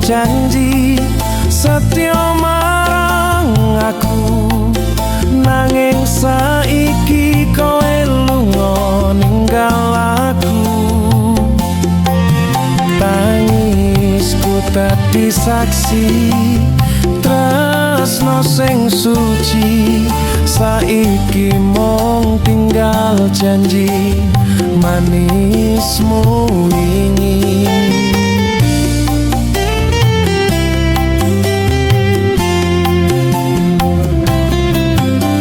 Janji setya marang aku, nanging saiki kowe lunga ninggal aku. Tangisku dadi saksi tresno sing suci, saiki mung tinggal janji manismu wingi.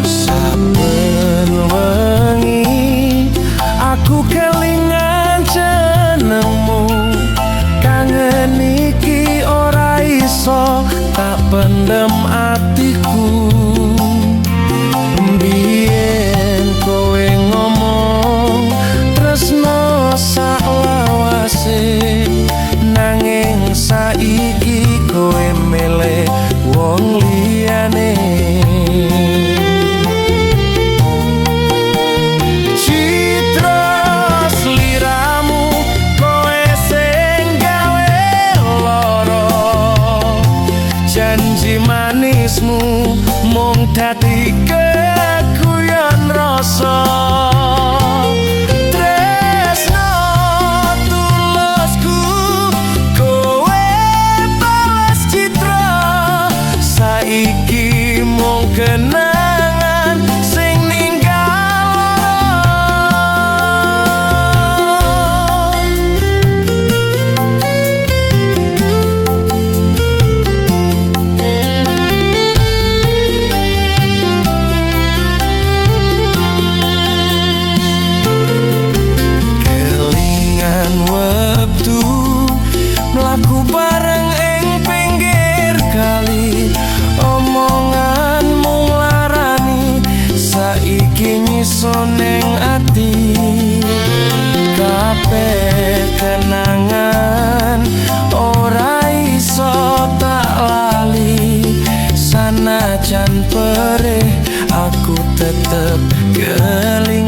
Saben wengi aku kelingan jenengmu, kangen iki ora iso tak pendem atiku. Biyen kowe ngomong tresno saklawase, nanging saiki kowe milih wong liyane. Citra sliramu kowe sing gawe lara, janji manismu mung dadi keguyon rasa. Tresno tulusku kowe bales citra, saiki mung kenangan sing ninggal lara. Kelingan wektu mlaku bareng ing pinggir kali, omonganmu nglarani saiki nyiso ning ati. Kabeh kenangan ora iso tak lali, sanajan perih aku tetep kelingan.